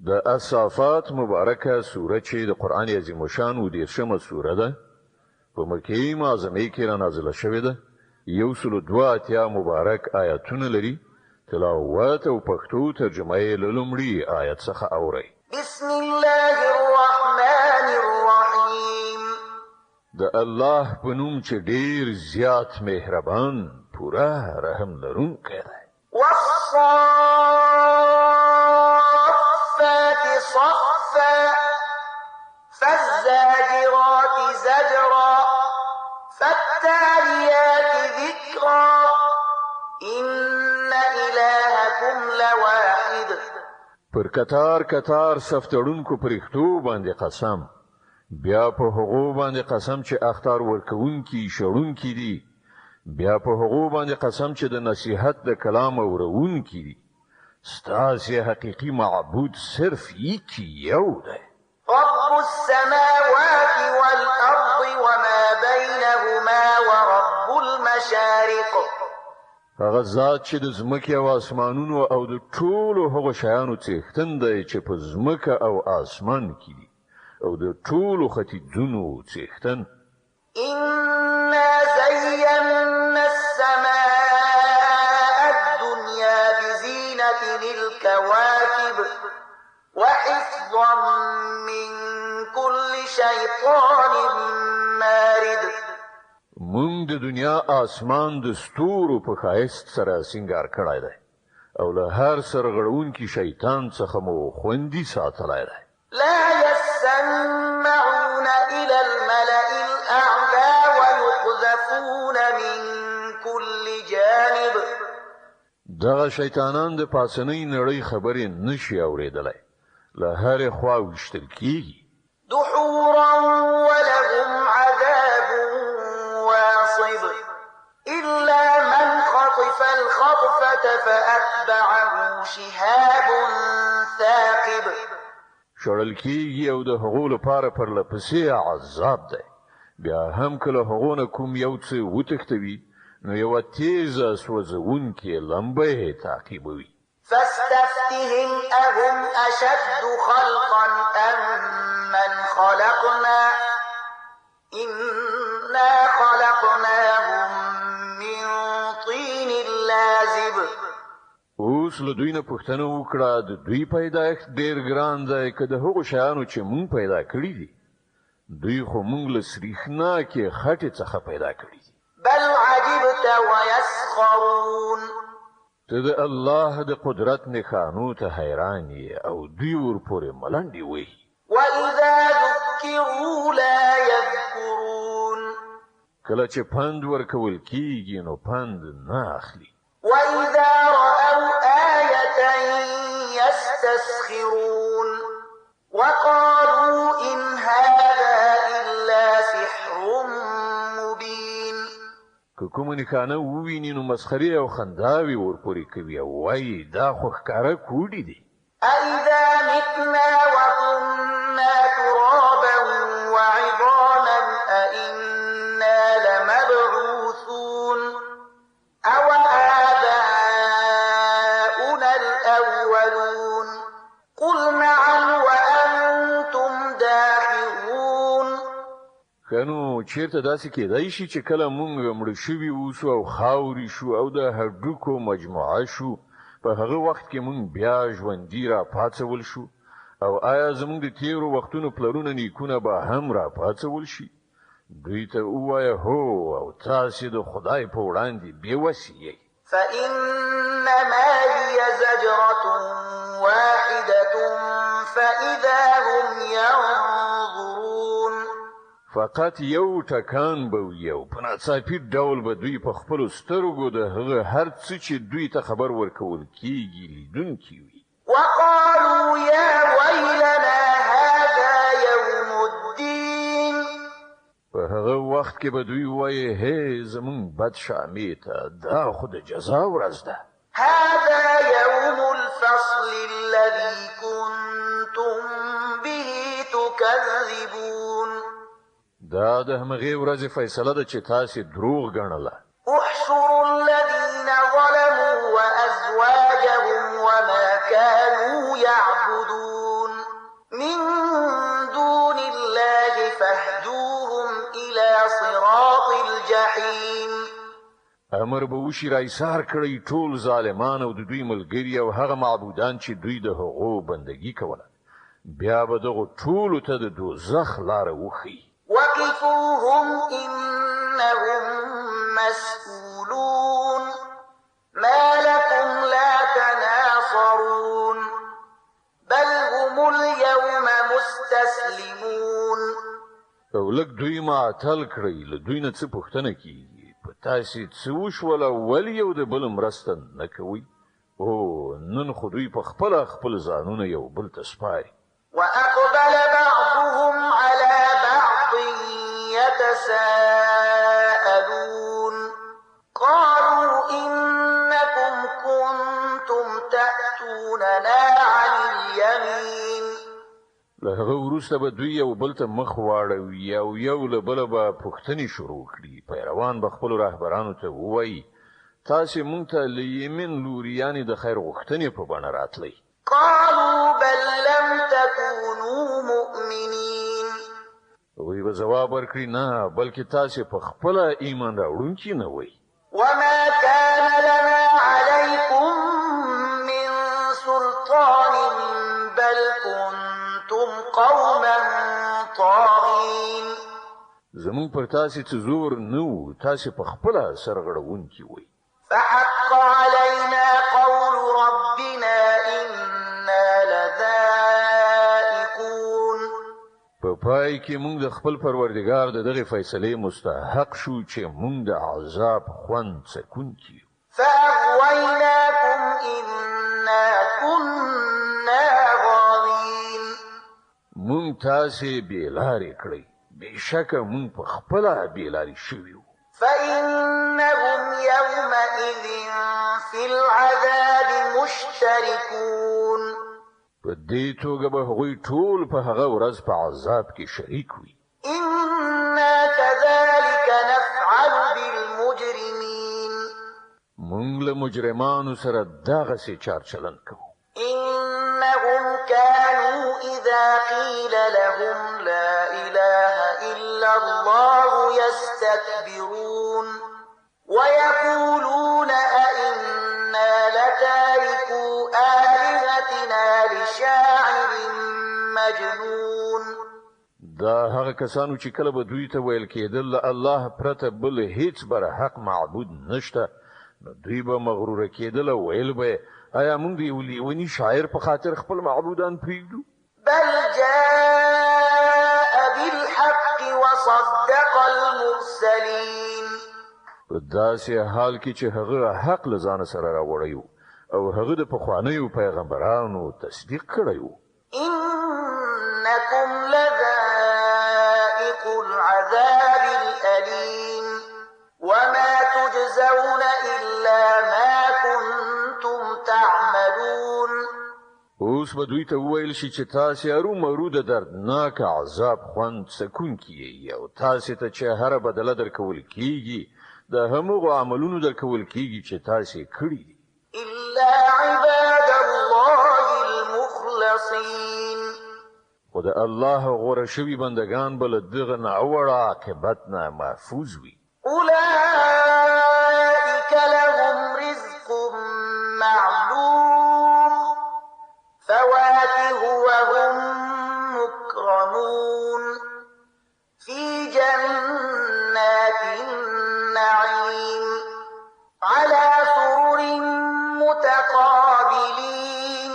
د الصافات مبارکه سوره چې د قرآن عظیم الشان و 30مه سوره ده، په مکې معظمې کې را نازله شوې ده. 182 مبارک آیتونه لري. تلاوت او پښتو ترجمه یې له لومړي آیت څخه اورئ. بسم الله الرحمن الرحیم. د الله په نوم چې ډیر زیات مهربان، پوره رحم لرونکی دی. والصافات صفا، فالزاجرات زجرا، فالتاليات ذكرا، إن إلهكم لواحد. پر کتار کتار صف تړونکو پرښتو باندې قسم، بیا په هغو باندې قسم چې اخطار ورکوونکي شړونکي دي، بیا په هغو باندې قسم چې د نصیحت د کلام اورونکي دي. ستاسې حقیقي معبود صرف یکی یو دی. رب السماوات والأرض وما بينهما ورب المشارق. هغه ذات چې د ځمکې او آسمانونو او د ټولو هغو شیانو څښتن دی چې په ځمکه او آسمان کې دي، او د ټولو ختیځونو څښتن. إنا زينا السماء الدنيا بزينة الكواكب وحفظا من كل شيطان مارد. مونږ د دنیا آسمان د ستورو په ښایست سره سینګار کړی دی، او له هر سرغړونکي شیطان څخه مو خوندي ساتلی دی. لا يسمعون إلى الملأ الأعلى ويقذفون من كل جانب. دغه شیطانان د پاسنۍ نړۍ خبرې نشي اورېدلی، له هرې خوا ویشتل کیږي. دحورا ولهم عذاب واصب، إلا من خطف الخطفة فأتبعه شهاب ثاقب. شړل کیږي او د هغو لپاره پرله پسې عذاب دی. بیا هم که له هغو نه کوم یو څه وتښتوي، نو یوه تیزه سوځوونکې لمبه یې تعقیبوي. فاستفتهم أهم أشد خلقا أم من خلقنا، إنا خلقناهم من طين لازب. اوس له دوی نه پوښتنه وکړه، د دوی پیدایښت ډیر ګران دی که د هغو شیانو چې مونږ پیدا کړي دي؟ دوی خو مونږ له سریښناکې خټې څخه پیدا کړي دي. بل عجبت ويسخرون. ته د الله د قدرت نښانو ته حیران یې او دوی ورپورې ملنډې وهي. وإذا ذكروا لا يذكرون. کله چې پند ورکول کیږي نو پند نه اخلي. وإذا رأوا آية يستسخرون وقالوا إن هذا إلا سحر مبين. که کومه نښانه وویني نو مسخرې او خنداوې ورپورې کوي او وایي دا خو ښکاره کوډې دي. أإذا متنا وكنا ترابا وعظاما أإنا لمبعوثون أو آباؤنا الأولون قل نعم وأنتم داخرون. ښه نو چیرته داسې کیدای شي چې کله مونږ مړه شوي اوسو او خاورې شو او د هډوکو مجموعه شو، په هغه وخت کې مونږ بیا ژوندي را پاڅول شو؟ او آیا زمونږ د تیرو وختونو پلرونه نیکونه به هم را پاڅول شي؟ دوی ته ووایه هو، او تاسې د خدای په وړاندې بېوسي یئ. فإنما هي زجرة واحدة فإذا هم ينظرون. فقط یو ټکان به وي او په ناڅاپي ډول به دوی په خپلو سترګو د هغه هر څه چې دوی ته خبر ورکول کیږي لیدونکي وي. وقالوا يا ويلنا هذا يوم الدين. په هغه وخت کې به دوی وایي هی زمونږ بد شامې ته، دا خو د جزا ورځ ده. هذا يوم الفصل الذي كنتم به تكذبون. دا د همغې ورځې فیصله ده چې تاسې دروغ ګڼله. احشروا الذين ظلموا وأزواجهم وما كانوا يعبدون. الجحيم. امر به وشي رایسار کړئ ټول ظالمان او د دوی ملګري او هغه معبودان چې دوی د هغو بندگی کوله. بیا به دغو ټولو ته د دوزخ لاره وښیي. وقفوهم إنهم مسؤولون، ما لكم لا تناصرون، بل هم اليوم مستسلمون. او لږ دوی معطل کړئ، له دوی نه څه پوښتنه کیږي؟ په تاسې څه وشول او ولې یو د بل مرسته نه کوئ؟ او نن خو دوی په خپله خپل ځانونه یو بل ته سپاري. وأقبل بعضهم على بعض يتساءلون، قالوا إنكم كنتم تأتوننا عن اليمين. له هغه وروسته به دوی یو بل ته مخ واړوي او یو له بله به پوښتنې شروع کړي. پیروان به خپلو رهبرانو ته ووایي تاسې موږ ته له یمین لوري یعنې د خیر غوښتنې په بڼه راتلئ. قالوا بل لم تكونوا مؤمنين. هغوی به ځواب ورکړي نه، بلکې تاسې په خپله ایمان راوړونکي نه وئ. وما كان لنا عليكم من سلطان بل كنتم قوما طاغين. زموږ پر تاسې څه زور نه و، تاسې په خپله سرغړونکي وئ. فحق علينا قول ربنا إنا لذائقون. په پای کې موږ د خپل پروردګار د دغې فیصلې مستحق شو چې موږ د عذاب خوند څکونکي یو. فأغويناكم إنا كنا غاوين. موږ تاسې بې لارې کړئ، بېشکه موږ په خپله بې لارې شوي وو. فإنهم يومئذ في العذاب مشتركون. په دې توګه به هغوی ټول په هغه ورځ په عذاب کې شریک وي. إنا كذلك نفعل بالمجرمين. موږ له مجرمانو سره دغسې چارچلند کوو. إنهم كانوا إذا قيل لهم لا إله إلا الله يستكبرون ويقولون أئنا لتاركو آلهتنا لشاعر مجنون. دا هغه کسانو چې کله به دوی ته ویل کېدل له الله پرته بل هیڅ برحق معبود نشته، نو دوی به مغروره کېدل او ویل به آیا موږ د یو لیوني شاعر په خاطر خپل معبودان پرېږدو؟ بل جاء بالحق وصدق المرسلين. په داسې حال کې چې هغه حق له ځانه سره راوړی و او هغه د پخوانیو پیغمبرانو تصدیق کړی و. إنكم لذائق العذاب الأليم وما تجزون إلا ما كنتم تعملون. اوس به دوی ته وویل شي چې تاسې ارومرو د دردناک عذاب خوند څکونکي یئ او تاسې ته چې هره بدله درکول کیږي د همغو عملونو درکول کیږي چې تاسې کړي دي. إلا عباد الله المخلصين. خو د الله غوره شوي بندګان به له دغه ناوړه عاقبت نه محفوظ وي. أولئك لهم رزق معلوم فواكه وهم مكرمون في جنات النعيم على سرر متقابلين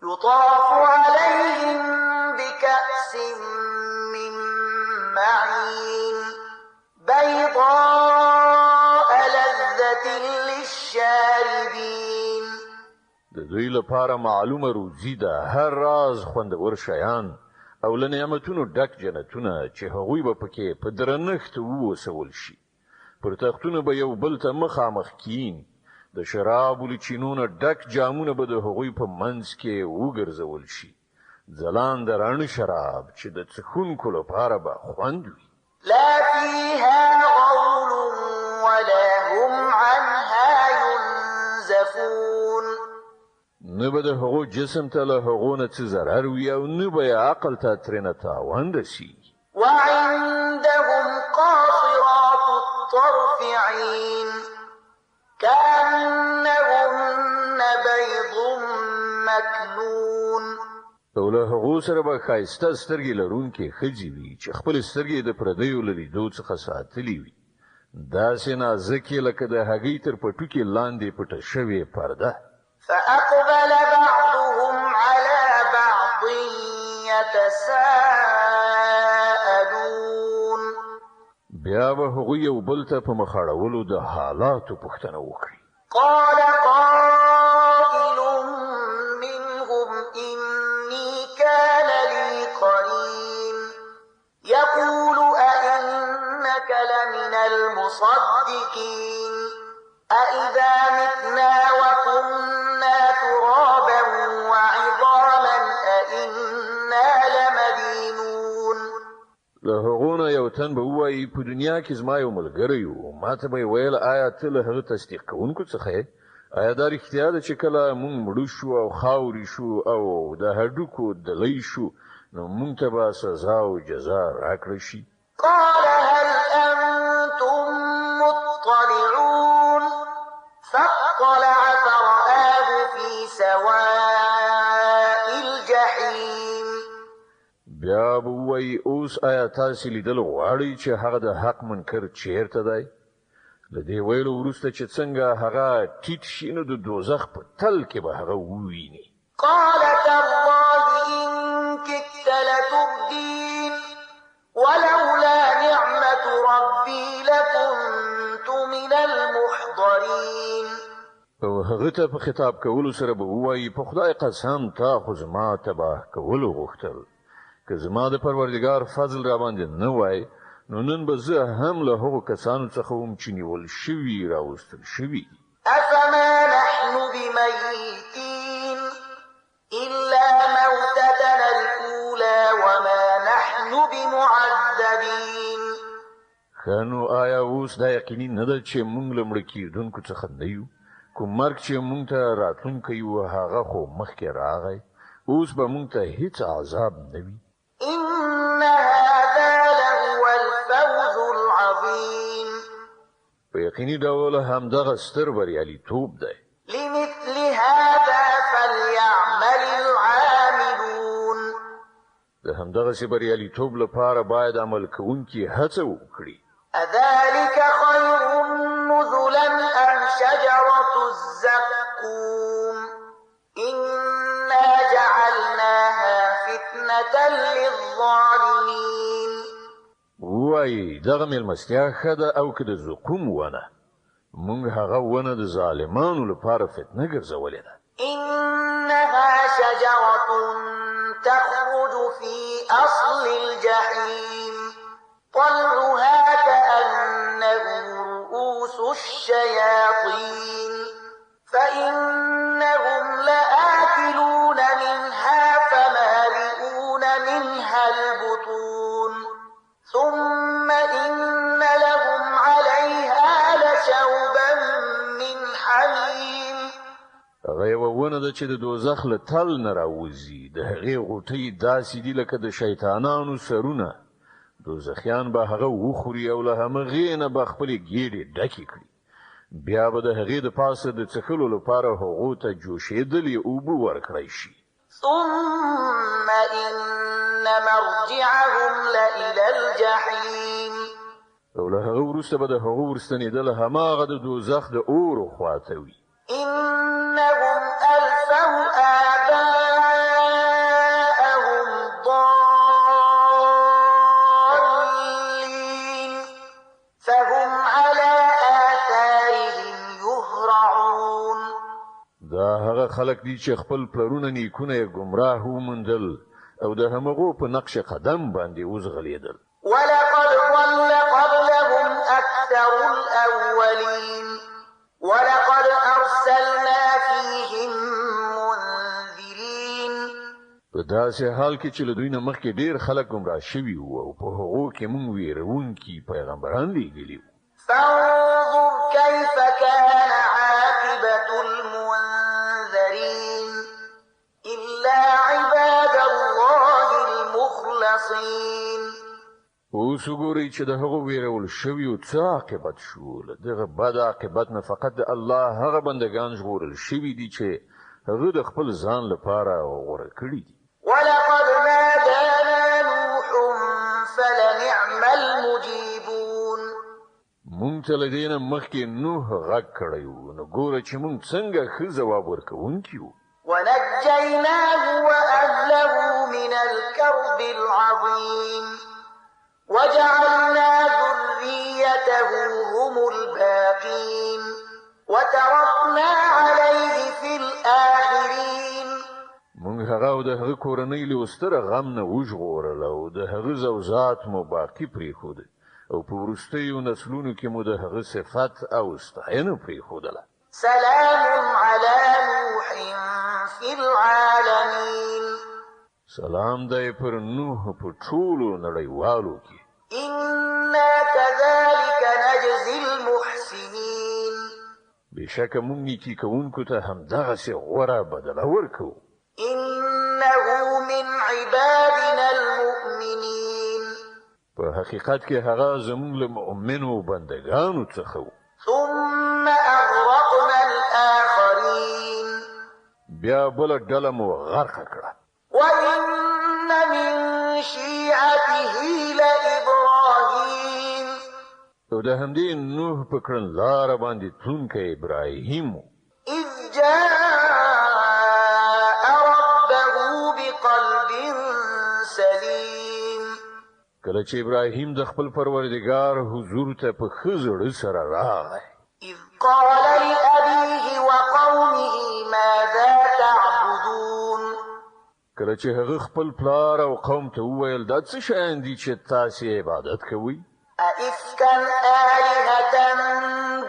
يطاف عليهم بكأس من معين بيضاء لذة للشاربين. د دوی لپاره معلومه روزي ده، هر راز خوندور شیان او له نعمتونو ډک جنتونه چې هغوی به پکې په درنښت ووسول شي. پر تختونو به یو بل ته مخامخ کیني، د شرابو له چینو نه ډک جامونه به د هغوی په منځ کې وګرځول شي، ځلانده راڼه شراب چې د څښونکو لپاره به خوند وي. لا فيها غول ولا هم عنها ينزفون. نه به د هغو جسم ته له هغو نه څه ضرر وي او نه به یې عقل ته ترېنه تاوان رسېږي. وعندهم قاصرات الطرف الطرف عين كأنهن بيض مكنون. او له هغو سره به ښایسته سترګې لرونکې ښځې وي چې خپلې سترګې د پردیو له لیدو څخه ساتلې وي، داسې نازکې لکه د هګۍ تر پټوکې لاندې پټه شوې پرده. فأقبل بعضهم على بعض يتساءلون. بیا به هغوی یو بل ته په مخ اړولو د حالاتو پوښتنه وکړي. قال قائل منهم إني كان لي قرين يقول أئنك لمن المصدقين أإذا متنا وكنا ترابا وعظاما أإنا لمدينون. له هغو نه یو تن به ووایي په دنیا کې زما یو ملګری و، ما ته به یې ویل آیا ته له هغه تصدیق کوونکو څخه یې؟ آیا دا رښتیا ده چې کله موږ مړه شو او خاورې شو او د هډوکو دلۍ شو نو موږ ته به سزا او جزا راکړه شي؟ قال هل أنتم مطلعون فاطلع فرآه في سواء الجحيم. بیا به ووایي اوس آیا تاسې لیدل غواړئ چې هغه د حق منکر چیرته دی؟ له دې ویلو وروسته چې څنګه هغه ټیټ شي نو د دوزخ په تل کې به هغه وویني. قال تالله إن كدت لتردين ولولا نعمة ربي لكنت من المحضرين. او هغه ته په خطاب کولو سره به ووایي په خدای قسم تا خو زما تباه کولو غوښتل، که زما د پروردګار فضل را باندې نه وای نو نن به زه هم له هغو کسانو څخه وم چې نیول شوي راوستل شوي دي. أفما نحن بميتين إلا موتتنا الأولى وما نحن بمعذبين. ښه نو آیا اوس دا یقیني نه ده چې موږ له مړه کېدونکو څخه نه یو؟ کوم مرګ چې موږ ته راتلونکی و هغه خو مخکې راغی، اوس به موږ ته هیڅ عذاب نه وي. إن هذا لهو الفوز العظيم. په یقیني ډول همدغه ستر بریالیتوب دی. لمثل هذا فليعمل العاملون. د همدغسې بریالیتوب لپاره باید عمل کوونکي هڅه وکړي. أذلك خير نزلا أم شجرة الزقوم إنا جعلناها فتنة للظالمين. ووایي دغه مېلمستیا ښه ده او که د زقوم ونه؟ موږ هغه ونه د ظالمانو لپاره فتنه ګرځولې ده. إنها شجرة تخرج في أصل الجحيم طلعها كأنه رؤوس الشياطين فإنهم لآكلون منها فمالئون منها البطون ثم إن لهم عليها لشوبا من حميم. هغه یوه ونه ده چې د دوزخ له تل نه راوځي، د هغې غوټۍ داسې دي لکه د شیطانانو سرونه. دوزخیان به هغه وخوري او له همغې نه به خپلې ګېډې ډکې کړي. بیا به د هغې د پاسه د څښلو لپاره هغو ته جوشېدلې اوبه ورکړی شي. ثم إن مرجعهم لإلى الجحيم. او له هغه وروسته به د هغو ورستنېدل هماغه د دوزخ د اور خواته وي. إنهم ألفوا آباءهم ضالين فهم على آثارهم يهرعون. دا هغه خلک دي چې خپل پلرونه نیکونه یې ګمراه وموندل او د همغو په نقش قدم باندې وځغلېدل. ولقد ضل قبلهم أكثر الأولين ولقد أرسلنا فيهم منذرين. په داسې حال کې چې له دوی نه مخکې ډېر خلک ګمراه شوي وو او په هغو کې موږ وېروونکي پیغمبران لېږلي وو. فانظر كيف كان عاقبة المنذرين إلا عباد الله المخلصين. اوس وګورئ چې د هغو ویرول شویو څه عاقبت شو. له دغه بد عاقبت نه فقط د الله هغه بندګان ژغورل شوي دي چې هغه د خپل ځان لپاره غوره کړي دي. ولقد نادانا نوح فلنعم المجيبون. مونږ ته له دې نه مخکې نوح غږ کړی و، نو ګوره چې مونږ څنګه ښه ځواب ورکوونکي وو. ونجيناه وأهله من الكرب العظيم وجعلنا ذريته هم الباقين وتركنا عليه في الآخرين. مونږ هغه او د هغه کورنۍ له ستر غم نه وژغورل او د هغه زوزات مو باقي پرېښود او په وروستیو نسلونو کې مو د هغه صفت او ستاینه پرېښودله. سلام على نوح في العالمين. سلام دی پر نوح په ټولو نړیوالو کې. إنا كذلك نجزي المحسنين. بېشکه مونږ نیکي کوونکو ته همدغسې غوره بدله ورکوو. إنه من عبادنا المؤمنين. په حقیقت کې هغه زموږ له مؤمنو بندګانو څخه و. ثم أغرقنا الآخرين. بیا بله ډله مو غرقه کړه. وإن من شيعته لإبراهيم. او د همدې نوح په کړنلاره باندې تلونکی ابراهیم و. إذ جاء ربه بقلب سليم. کله چې ابراهیم د خپل پروردګار حضور ته په ښه زړه سره راغی. إذ قال لأبيه وقومه ماذا تعبدون. کله چې هغه خپل پلار او قوم ته وویل دا څه شیان دي چې تاسې عبادت کوئ؟ أئفكا آلهة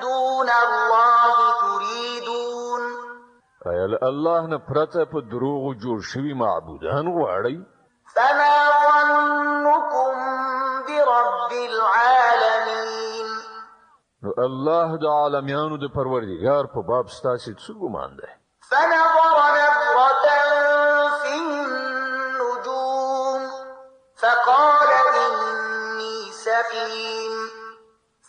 دون الله تريدون. آیا له الله نه پرته په دروغو جوړ شوي معبودان غواړئ؟ فما ظنكم برب العالمين. نو الله د عالمیانو د پروردګار په باب ستاسې څه ګمان دی؟ فنظر نظرة في النجوم فقال إني سقيم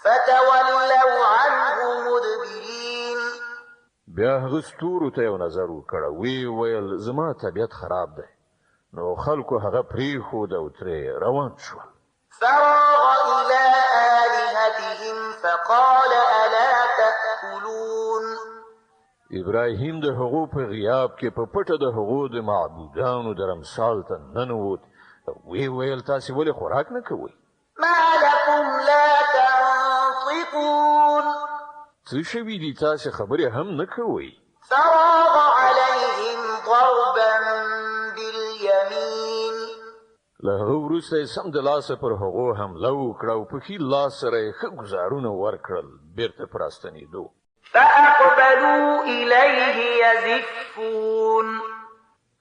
فتولوا عنه مدبرين. بیا هغه ستورو ته یو نظر وکړ، ویې ویل زما طبیعت خراب دی. نو خلکو هغه پرېښود او ترې روان شول. فراغ إلى آلهتهم فقال ألا تأكلون. ابراهیم د هغو په غیاب کې په پټه د هغو د معبودانو درمسال ته ننوت، ویې ویل تاسې ولې خوراک نه کوئ؟ ما لكم لا تنطقون. څه شوي دي تاسې خبرې هم نه کوئ؟ فراغ عليهم ضربا باليمين. له هغه وروسته یې سمدلاسه پر هغو حمله وکړه او په ښي لاس سره یې ښه ګوزارونه ورکړل، بیرته په راستنېدو. فأقبلوا إليه يزفون.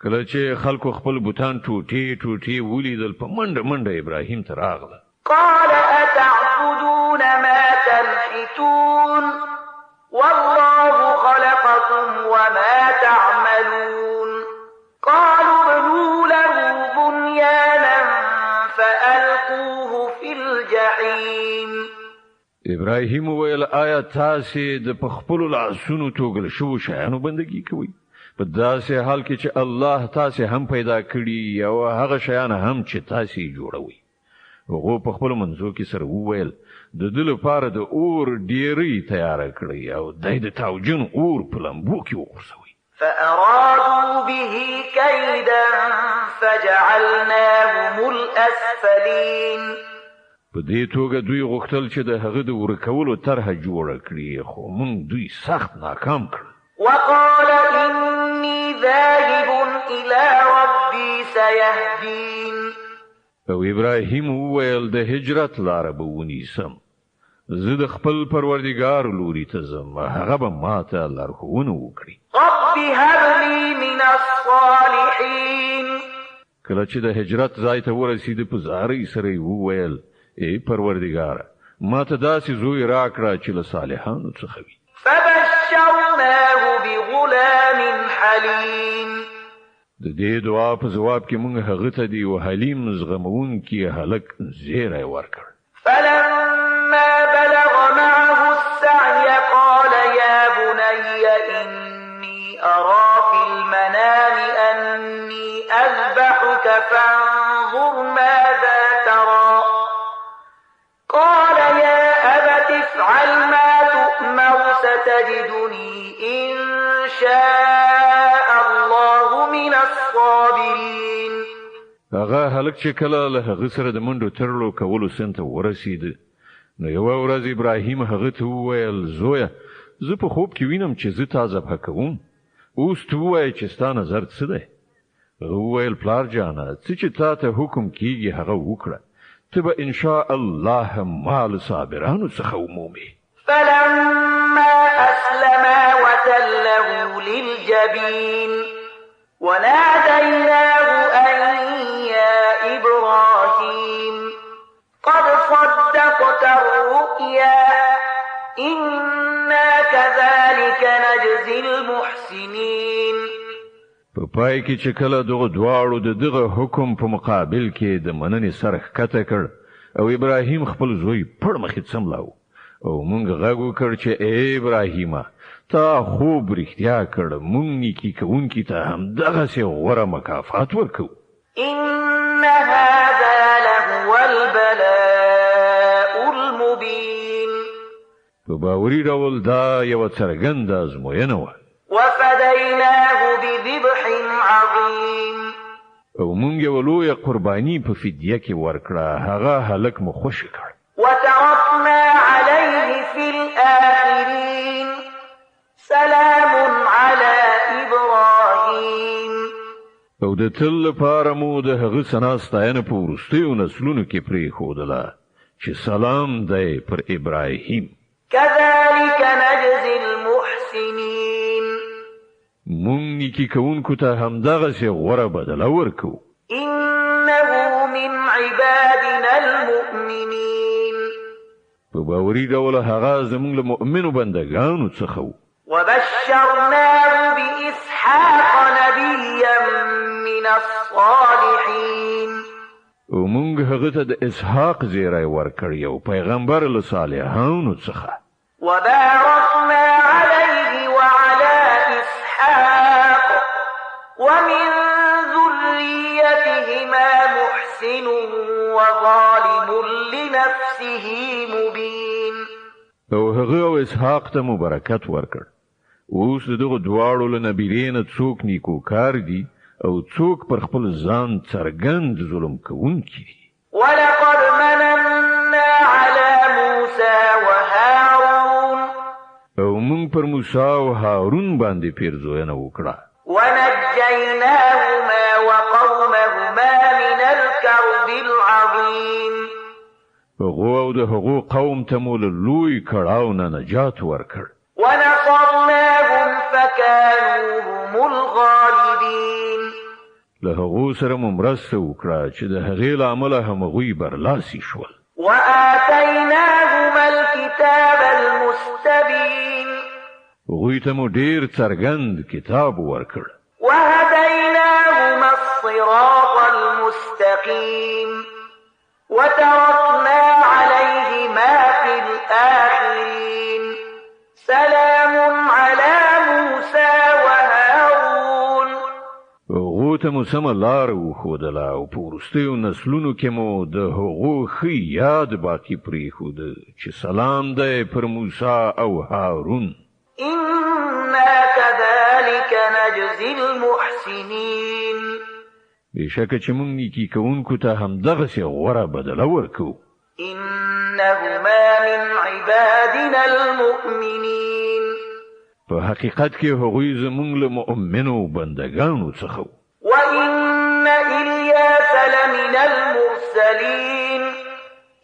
کله چې خلکو خپل بتان ټوټې ټوټې ولیدل، په منډه منډه ابراهیم ته راغله. قال أتعبدون ما تنحتون والله خلقكم وما تعملون. قالوا ابنوا له بنيانا فألقوه في الجحيم. ابراهیم وویل آیا تاسې د په خپلو لاسونو توږل شوو شیانو بندګي کوئ؟ په داسې حال کې چې الله تاسې هم پیدا کړي او هغه شیان هم چې تاسې یې جوړوئ. هغو په خپلو منځو کې سره وویل د ده لپاره د اور ډیرۍ تیاره کړئ او دی د تاوجن اور په لمبو کې وغورځوئ. فأرادوا به كيدا فجعلناهم الأسفلين. په دې توګه دوی غوښتل چې د هغه د ورکولو طرحه جوړه کړي، خو موږ دوی سخت ناکام کړل. وقال إني ذاهب إلى ربي سيهدين. او ابراهیم وویل د هجرت لاره به ونیسم، زه د خپل پروردګار لوري ته ځم، هغه به ماته لارښوونه وکړي. رب هب لي من الصالحين. کله چې د هجرت ځای ته ورسېد، په زارۍ سره یې وویل ای پروردګاره، ما ته داسې زوی راکړه چې له صالحانو څخه وي. فبشرناه بغلام حليم. د دې دعا په ځواب کې مونږ هغه ته د یو حلیم زغمونکي هلک زیری ورکړ. فلما بلغ معه السعي قال يا بني إني أرى في المنام أني أذبحك فانظر ماذا ترى قال يا أبت افعل ما تؤمر ستجدني إن شاء الله من الصابرين. هغه هلک چې کله له هغه سره د منډو ترلو کولو سن ته ورسید، نو یوه ورځ ابراهیم هغه ته وویل: زویه، زه په خوب کې وینم چې زه تا ذبح کوم، اوس ته ووایه چې ستا نظر څه دی؟ هغه وویل: پلار جانه، څه چې تا ته حکم کیږي هغه وکړه، ته به ان شاء الله ما له صابرانو څخه ومومې. فلما أسلما وتله للجبين وناديناه أن يا إبراهيم قد صدقت الرؤيا إنا كذلك نجزي المحسنين. په پای کې چې کله دغه دواړو د دغه حکم په مقابل کې د مننې سر ښکته کړ او ابراهیم خپل زوی پړ مخې څملاو او مونږ غږ وکړ چې ای ابراهیمه، تا خوب رښتیا کړ، مونږ نیکي کوونکي ته همدغسې غوره مکافات ورکوو. إن هذا لهو البلاء المبين. په باوري ډول دا یوه څرګنده ازموینه وه. وفديناه بذبح عظيم. او مونږ یوه لویه قرباني په فدیه کې ورکړه، هغه هلک مو خوشې کړ. وتركنا عليه في الآخرين سلام على إبراهيم. او د تل لپاره مو د هغه ثنا ستاینه په وروستیو نسلونو کې پرېښودله چې سلام دی پر ابراهیم. كذلك نجزي المحسنين. مونږ نیکي کوونکو ته همدغسې غوره بدله ورکوو. إنه من عبادنا المؤمنين. په باوري ډول هغه زموږ له مؤمنو بندګانو څخه و. وبشرناه بإسحاق نبيا من الصالحين. او مونږ هغه ته د اسحاق زیری ورکړ، یو پیغمبر له صالحانو څخه. وباركنا عليه وعلى إسحاق ومن ذريتهما محسن وظالم لنفسه مبين. او هغه او اسحاق ته مو برکت ورکړ. اوس د دغو دواړو له نبیلې نه څوک نیکوکار دي او څوک پر خپل ځان څرګند ظلم کوونکي دي. ولقد مننا على موسى وهارون. او موږ پر موسی او هارون باندې پیرزوینه وکړه. ونجيناهما وقومهما من الكرب العظيم. هغو او د هغو قوم ته مو له لوی کړاو نه نجات ورکړ. ونصرناهم فكانوا هم الغالبين. له هغو سره مو مرسته وکړه چې د هغې له امله همغوی برلاسي شول. وآتيناهما الكتاب المستبين. هغوی ته مو ډېر څرګند کتاب ورکړ. وهديناهما الصراط المستقيم وتركنا عليهما في الآخرين سلام على موسى وهارون. هغو ته مو سمه لاره وښودله او په وروستیو نسلونو کې مو د هغو ښه یاد باقي پرېښود چې سلام دی پر موسی او هارون. إنا كذلك نجزي المحسنين. بېشکه چې موږ نیکي کوونکو ته همدغسې غوره بدله ورکوو. إنهما من عبادنا المؤمنين. په حقیقت کې هغوی زموږ له مؤمنو بندګانو څخه وو. وإن إلياس لمن المرسلين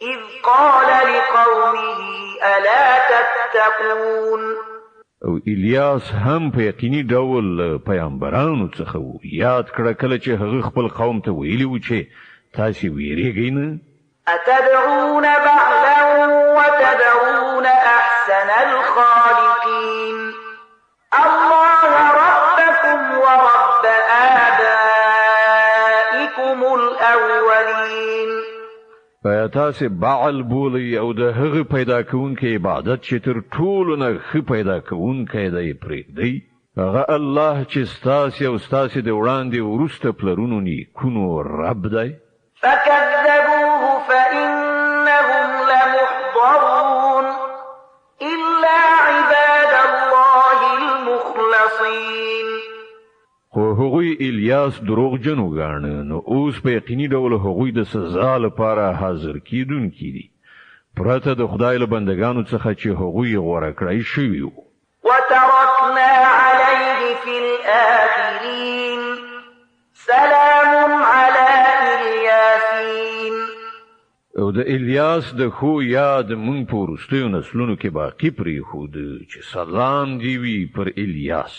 إذ قال لقومه ألا تتقون. او الیاس هم په یقیني ډول له پیغمبرانو څخه و. یاد کړه کله چې هغه خپل قوم ته ویلي وو چې تاسې ویریږئ نه؟ أتدعون بعلا وتذرون أحسن الخالقين الله ربكم ورب آبائكم. الأولين. ایا تاسې بعل بولئ او د هغه پیدا کوونکي عبادت چې تر ټولو نه ښه پیدا کوونکی دی پرېږدئ؟ هغه الله چې ستاسې او ستاسې د وړاندې وروسته پلرونو نیکونو رب دی. فكذبوه فإنهم لمحضرون إلا عباد الله المخلصين. خو هغوی الیاس دروغجن وګاڼه، نو اوس په یقیني ډول هغوی د سزا لپاره حاضر کیدونکي دي، پرته د خدای له بندگانو څخه چې هغوی غوره کړی شوي وو. وتركنا عليه في الآخرين، سلام على الياسين. او د الیاس د ښو یاد موږ په وروستیو نسلونو کې باقي پرېښود چې سلام دې وي پر الیاس.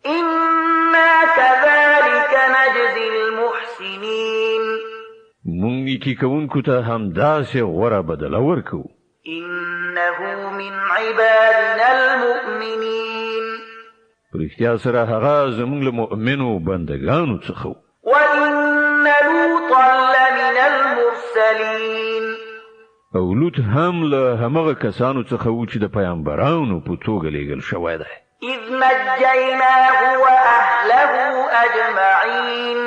إنا كذلك نجزي المحسنين. موږ نیکي کوونکو ته همداسې غوره بدله ورکوو. إنه من عبادنا المؤمنين. په رښتیا سره هغه زموږ له مؤمنو بندګانو څخه و. وإن لوطا لمن المرسلين. او لوط هم له همغه کسانو څخه و چې د پیامبرانو په توګه لیږل شوی دی. إذ نجيناه وأهله أجمعين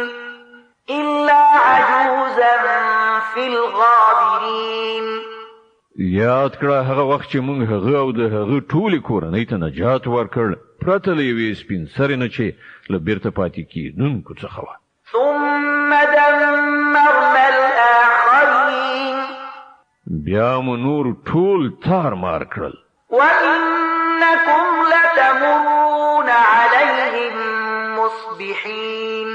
إلا عجوزا في الغابرين. یاد کړه هغه وخت چې موږ هغه او د هغه ټولې کورنۍ ته نجات ورکړ، پرته له یوې سپین سرې نه چې له بیرته پاتې کېدونکو څخه وه. ثم دمرنا الآخرين. بیا مو نور ټول تار مار کړل. وإنكم لتمرون عليهم مصبحين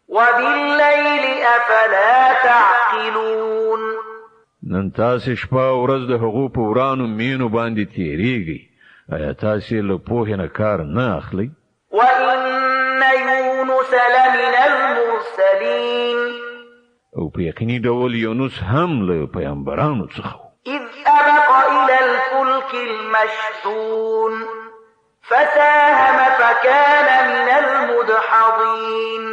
وبالليل أفلا تعقلون. نن تاسې شپه او ورځ د هغو په ورانو مینو باندې تېرېږئ، ایا تاسې له پوهې نه کار نه اخلئ؟ وإن يونس لمن المرسلين. او په یقیني ډول یونس هم له پیامبرانو څخه و. إذ أبق إلى الفلك المشحون فساهم فكان من المدحضين.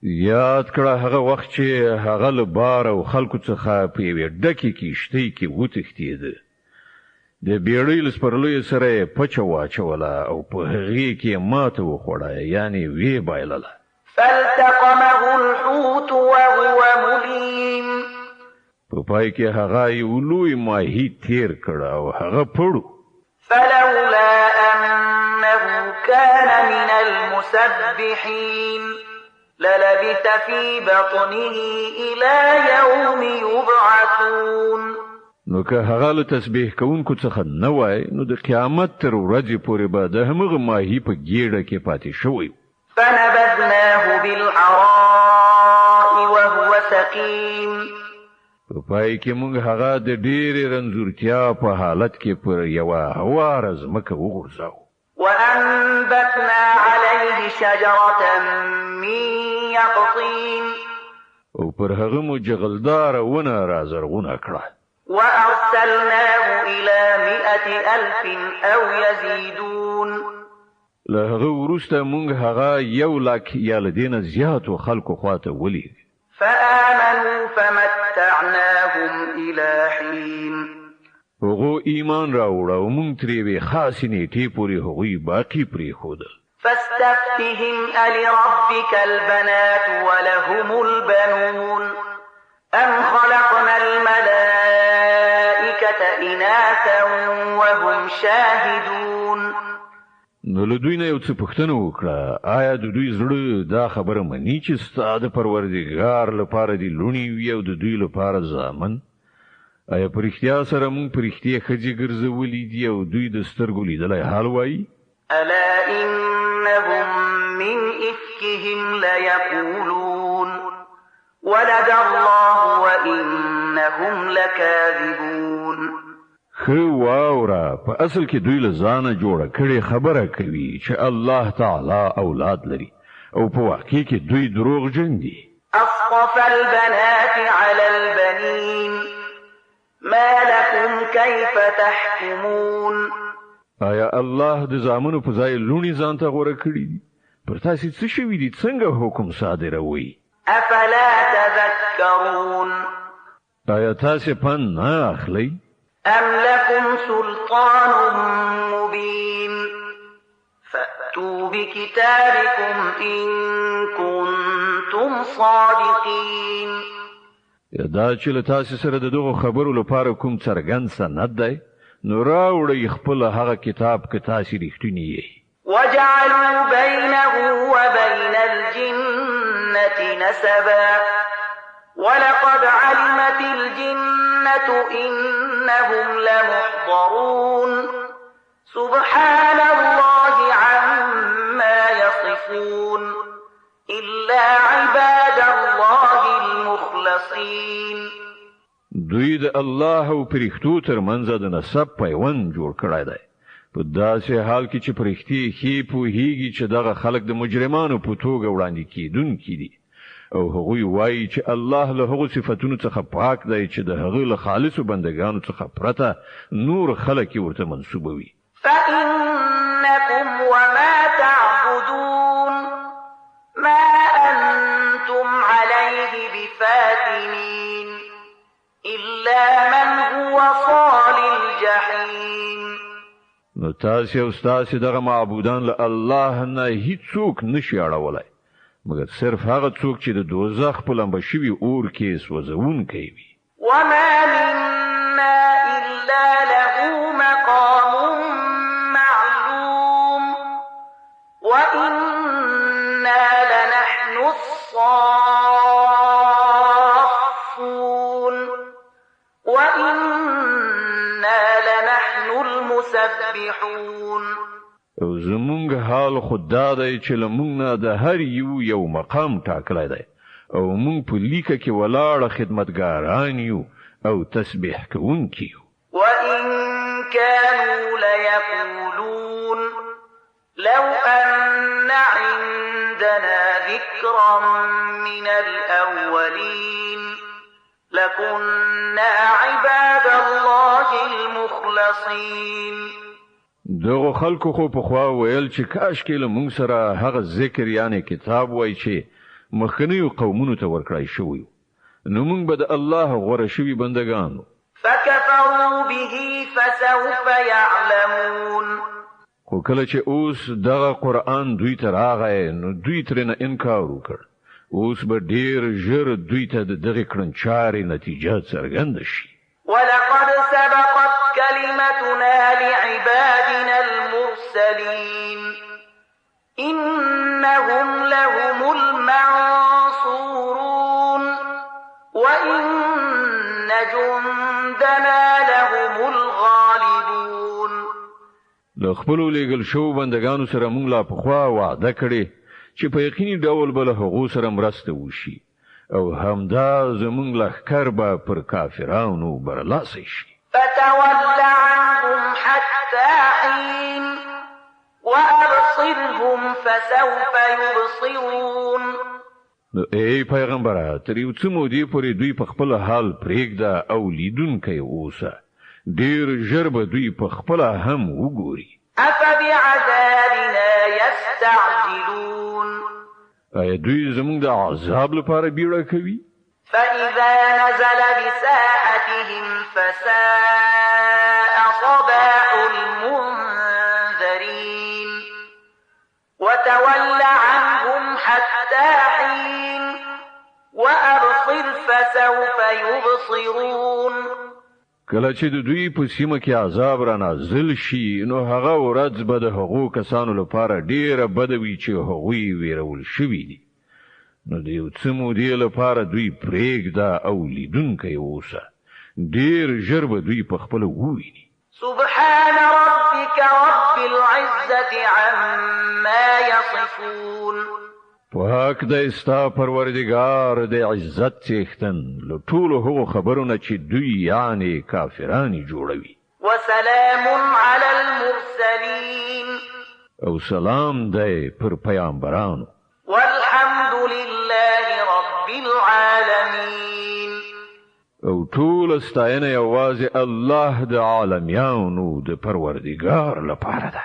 یاد کړه هغه وخت چې هغه له بار او خلکو څخه په یوې ډکې کښتۍ کې وتښتېده. د بیړۍ له سپرلیو سره یې پچه واچوله او په هغې کې یې ماته وخوړه، یعنې ویې بایلله. فالتقمه الحوت وهو مليم. په پای کې هغه یو لوی ماهي تیر کړ او هغه پړو. فلولا أنه كان من المسبحين للبث في بطنه إلى يوم يبعثون. نو که هغه له تسبیح کوونکو څخه نه وای، نو د قیامت تر ورځې پورې به د همغه ماهي په ګیډه کې پاتې شوی و. فنبذناه بالعراء وهو سقيم. په پای کې موږ هغه د ډېرې رنځورتیا په حالت کې پر یوه هواره ځمکه وغورځاوه. وأنبتنا عليه شجرة من يقطين. او پر هغه مو جغلداره ونه رازرغونه کړه. وأرسلناه إلى 100,000 أو يزيدون. له هغه وروسته موږ هغه 100,000 یا له دې نه زیاتو خلکو خواته ولیږ. فآمنوا فمتعناهم إلى حين. هغو ایمان راوړ او موږ تر یوې خاصې نېټې پورې هغوی باقي پرېښودل. فاستفتهم ألربك البنات ولهم البنون أم خلقنا الملائكة إناثا وهم شاهدون. نو له دوی نه یو څه پوښتنه وکړه، آیا د دوی زړه دا خبره مني چې ستا د پروردګار لپاره دې لوڼې وي او د دوی لپاره زامن؟ آیا په رښتیا سره موږ پرښتې ښځې ګرځولې دي او دوی د سترګو لیدلی حال وایي؟ ألا إنهم من إفكهم ليقولون ولد الله وإنهم لكاذبون. ښه واوره، په اصل کې دوی له ځانه جوړه کړې خبره کوي چې الله تعالی اولاد لري، او په واقع کې دوی دروغجن دي. أصطفى البنات على البنين ما لكم كيف تحكمون. آیا الله د زامنو په ځای لوڼې ځان ته غوره کړي دي؟ پر تاسې څه شوي دي؟ څنګه حکم صادروئ؟ أفلا تذكرون. تذكرون؟ آیا تاسې پند نه اخلئ؟ أم لكم سلطان مبين فأتوا بكتابكم إن كنتم صادقين. یا دا چې له تاسې سره د دغو خبرو لپاره کوم څرګند سند دی، نو راوړئ خپل هغه کتاب که تاسې رښتیني یئ. وجعلوا بينه وبين الجنة نسبا ولقد علمت الجنة إنهم لمحضرون سبحان الله عما يصفون إلا عباد الله المخلصين. دوی د الله او پرښتو ترمنځ د نسب پیوند جوړ کړی دی، په داسې حال کې چې پرښتې ښې پوهیږي چې دغه خلک د مجرمانو په توګه وړاندې کیدونکي دي، او هغوی وایي چې الله له هغو صفتونو څخه پاک دی چې د هغه له خالصو بندګانو څخه پرته نور خلک یې ورته منسوبوي. فإنكم وما تعبدون ما أنتم عليه بفاتنين إلا من هو صال الجحيم. نو تاسې او ستاسې دغه معبودان له الله نه هیڅوک نشي اړولی، مګر صرف هغه څوک چې د دوزخ په لمبه شوي اور کې سوځونکی وي. وما منا إلا له مقام معلوم وإنا لنحن الصافون وإنا لنحن المسبحون. او زمونږ حال خو دا دی چې له مونږ نه د هر یو یو مقام ټاکلی دی، او مونږ په لیکه کې ولاړه خدمتګاران یو او تسبیح کوونکي یو. وإن كانوا ليقولون لو أن عندنا ذكرا من الأولين لكنا عباد الله المخلصين. دغو خلکو خو پخوا ویل چې کاشکې له موږ سره هغه ذکر یعنې کتاب وای چې مخکنیو قومونو ته ورکړای شوی، نو موږ به د الله غوره شوي بندګان وو. فكفروا به فسوف يعلمون. خو کله چې اوس دغه قرآن دوی ته راغی نو دوی ترېنه انکار وکړ. اوس به ډېر ژر دوی ته د دغې کړنچارې نتیجه څرګنده شي. ولقد سبقت كلمتنا لعبادنا المرسلين إنهم لهم المنصورون وإن جندنا لهم الغالبون. له خپلو لېږل شوو بندګانو سره موږ لا پخوا وعده کړې چې په یقیني ډول به له هغو سره مرسته وشي، او همدا زموږ لښکر به پر کافرانو برلاسی شي. فتول عنهم حتى حين وأبصرهم فسوف يبصرون. نو ای پیغمبره، تر یو څه مودې پورې دوی په خپل حال پرېږده او لیدونکی اوسه، ډېر ژر به دوی په خپله هم وګوري. أفبعذابنا يستعجلون. آیا دوی زموږ د عذاب لپاره بیړه کوي؟ فإذا نزل بساحتهم فساء صباح المنذرين وتول عنهم حتى حين وأبصر فسوف يبصرون. کله چې د دوی په سیمه کې عذاب را نازل شي نو هغه ورځ به د هغو کسانو لپاره ډېره بده وي چې هغوی ویرول شوي دي. نو د یو څه مودې لپاره دوی پرېږده او لیدونکی اوسه، ډېر ژر به دوی په خپله وویني. سبحان ربك رب العزة عما يصفون. پاک دی ستا پروردګار د عزت څښتن له ټولو هغو خبرو نه چې دوی یعنې کافران یې جوړوي. وسلام على المرسلين. او سلام دی پر پیامبرانو. والحمد لله رب العالمين. او ټول ستاینه یوازې الله د عالمیانو د پروردګار لپاره ده.